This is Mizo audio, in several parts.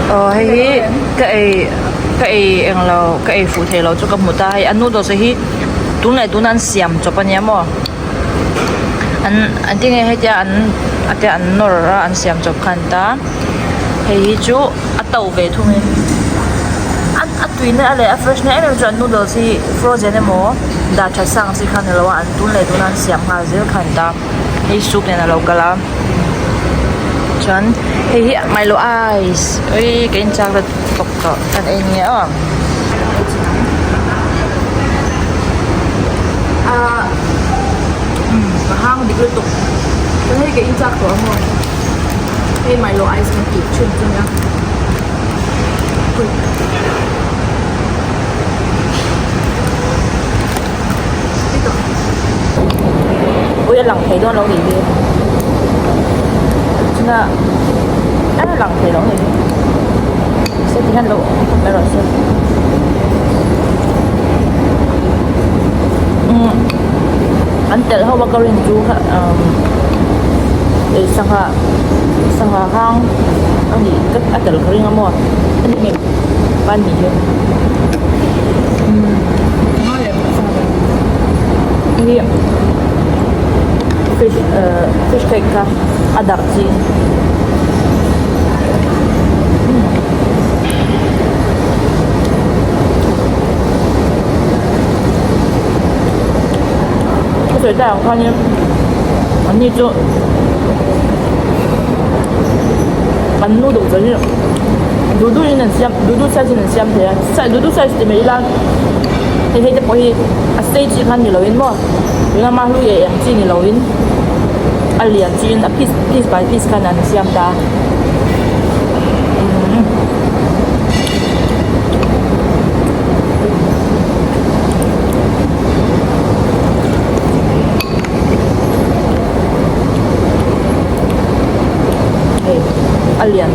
Aw hei hi ka ei ka ei englo ka ei fuh theilo chu ka hmu ta hei a noodles te hi tun leh tuna an siam chawp ania maw an an tinge hetia an a te an nawr a an siam chawp kha an ta hei hi chu a to ve thung in a a tuina leh a fresh na em em chu an noodles hi frozen emaw dah that sa ang chi kha ni lo a an tun leh tuna an siam nghal zel kha an ta. Hei soup nen alo kal a chuan hei hi milo ice awii ka inchak ta tawk tawh kan ei nge aw ah umm ka hang dik lutuk chuan hei ka inchak tawh a maw hei milo ice kan tih thin chu nia Ui a lang thei dawn lo nih hi chuna a lang thei lo nih hi se ti hian lo awm erawh se umm an telh ho a ka rin chu kha umm sangha sangha hang a nih a tel ka ring a maw a ni ngei pan nih hi Hi fish eh fish cake kha a darh chi ka sawi tak ang khanin anni chu an noodles hi duh duhin an siam duh duh size in an siam thei a duh duh size ti mai ila. Hei hei te pawh hi a sei chi khan ni loin maw tuna hma hlui eh ang chi ni loin a lian chiin a piece piece by piece khan an siam ta umm hei a lian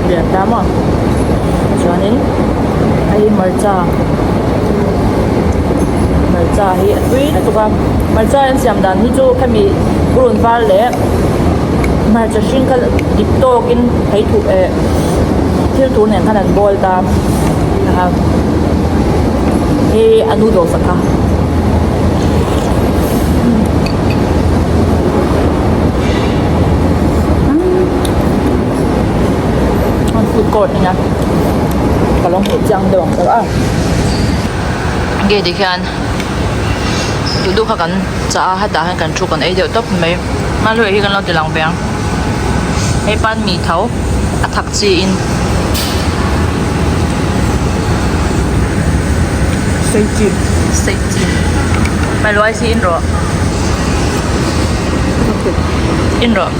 lian ta maw chuanin hei hmarcha hmarcha hi a tui lutuk a hmarcha an siam dan hi chu hemi purun var leh hmarcha hring kha dik tawkin thei thuh eh thil tur nen khan an bawl ta a hei a noodles a kha. An food court ania ka lo hmuh chiang deuh ang chu a gate ah khian duh duh kha kan chah a hetah hian kan thu kan ei deuh tawp mai hmanrua hi kan lo ti lang ve ang hei pan mi tho a thak chi in sei chi sei chi hmanrua hi in rawh in rawh.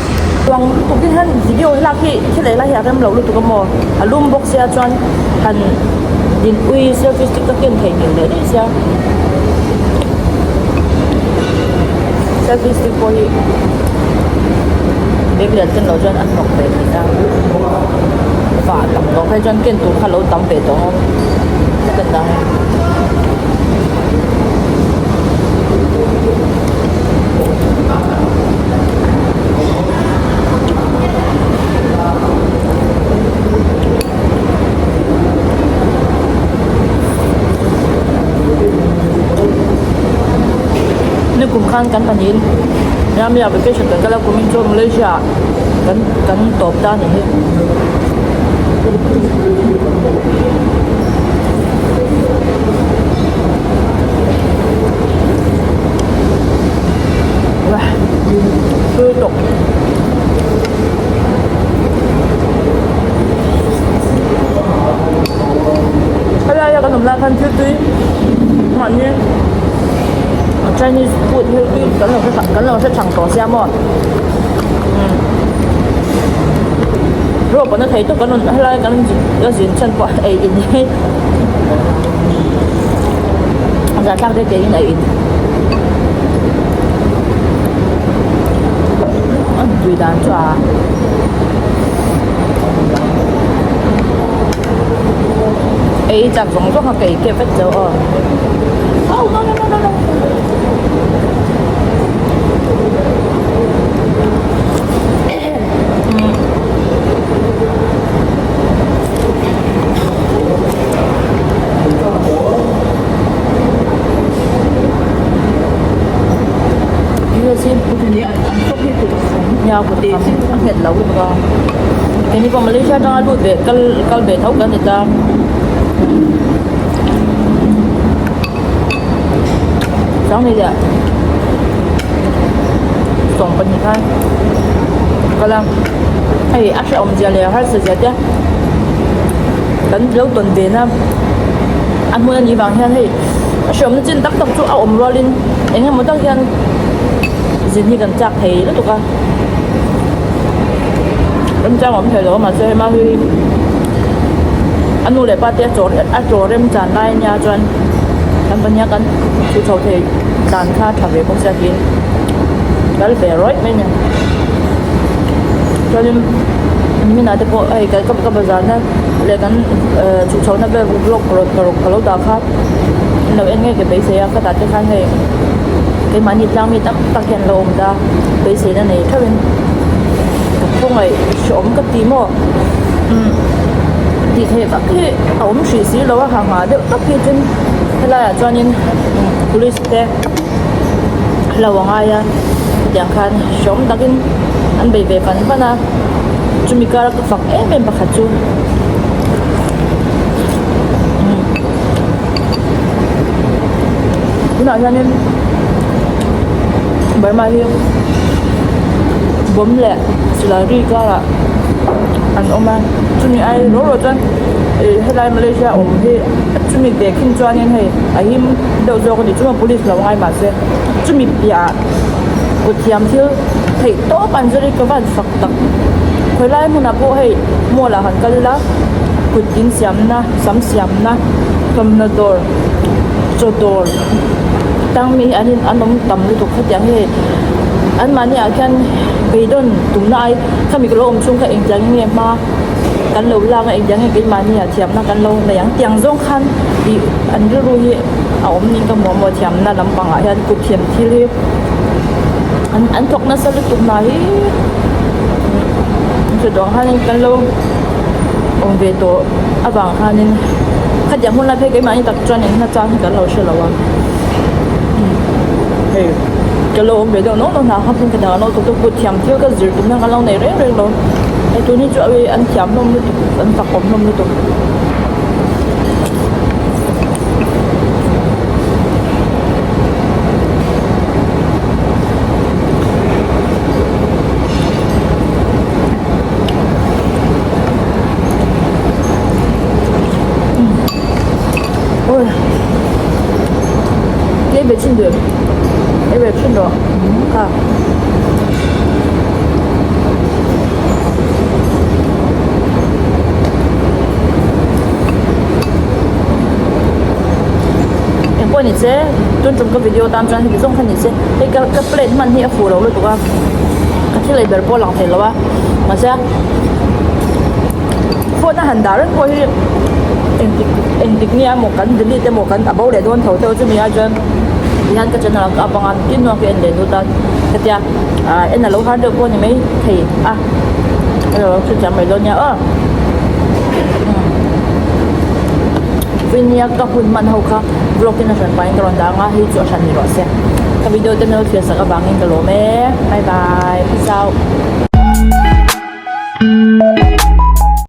Chuang lutuk hi hian video hi lak hi thil ei lai hi a rem lo lutuk a maw a lum bawk sia chuan han din ui selfie stick te ken theih ngei leh daih sia selfie stick pawh hi bag lian ken loh chuan a hnawk ve thei a fah tam tawh phei chuan ken tur kha lo tam ve tawh a ka dang. Nikum khan kan pahnihin Ramria vacation kan kal a kumin chu Malaysia ah kan kan tawp ta a ni hi. Tui tawk. Helai a kan awm lai khan thil tui mahni Chinese food hi tui kan lo hre kan lo hre thang tawh sia maw umm rawh pawh na thei tawk kan rawn helai kan la zin chhan pawh ei in hi zahthlak te te in ei in. A tui dan chu a ei chak zawng zawng a ka ei kep vek chauh aw oh no no no no no umm. lutuk a. Keini pawh Malaysia atanga lut ve kal kal ve tho kan ni ta. Sanghnih leh 12 khan kal a hei a hrehawm zia leh harsa zia te kan lo tawn ve na a hmun anih vang hian hei a hrehawmna chin tak tak chu a awm rualin eng emaw tak hian zin hi kan chak thei lutuk a remchang awm thei lo a mahse hema hi a nu leh pa te a chaw a chaw rem chan lai ania chuan kan pahnih a kan thu chho thei dan kha tha ve bawk sia tiin kal ve rawih mai a ni chuanin niminah te pawh hei ka ka bazar na leh kan ehh chhuk chhoh na vel vlog ka lo dah kha an lo en ngei ka beisei a ka dah te khan hei keimahni tlang mi tam tak hian an lo awm ta beiseina nei theuhin ka khawngaih hrehawm ka ti maw umm tih theih vak hi a awm hrih si lo a ha nghah deuh tak hi chuan helaiah chuanin police te lo a ngai a hetiang khan hrehawm takin an bei ve fan fan a chumi kara ka fak em em pakhat chu tunah hianin Burma hi bomb leh silai ri karah an awm a chumi ai ro ro chuan ih helai Malaysia awm hi chumi ve khin chuanin hei a him deuh zawk a ni chuma police lo ngai mahse chumi piahah kut thiam thil theih tawp an zir hi ka van fak tak khawi lai hmunah pawh hei mall ah han kal ila kut in siamna sam siamna thawmhnaw dawr chaw dawr tang mi hi an in an awm tam lutuk khatiang hi hei anmahni ah khian beidawn tumna ai khami ka lo awm chhung kha engtiang in nge hma kan lo lak a engtiang nge keimahni ah thiamna kan lo nei ang tiang zawng khan ih an rilru hi a awm niin ka hmu a maw thiamna lampang ah hian kut thiam thil hi an an thawk nasa lutuk hna hi chutiang khanin kan lo awm ve tawh avang khanin khatiang hun lai phei keimahni tak chuan engna chang hi kan lo hre lo a hei ka lo awm ve deuh nawk nawk hna kha phun khatiang an lo thawk kut thiam thil ka zir tumna kan lo nei reng reng lo hei tun hi chu an thiam hlawm lutuk an fakawm hlawm lutuk. Ei ve thin duh ei ve thin rawh kha. Engpawh ni che tun tum ka video tan chuan heti zawng kha ni che hei ka ka plate hman hi a fuh lo lutuk a ka thil ei ber pawh a lang thei lo a mahse phone a han dah reng pawh hi engtik engtik nge emaw kan delete emaw kan a bo leh dawn tho te chumi ah chuan tihian ka channel ah ka up ang a tin nuam ka en leh lut a hetia ah en a lo har deuh pawh a ni mai thei a alo hrethiam mai dawn nia aw Vinia ka hun hman ho kha vlog in a hran pahin ka rawn dah ang a hei chu a hran ni rawh se ka video te min lo thlir sak avangin ka lawm e bye bye peace out.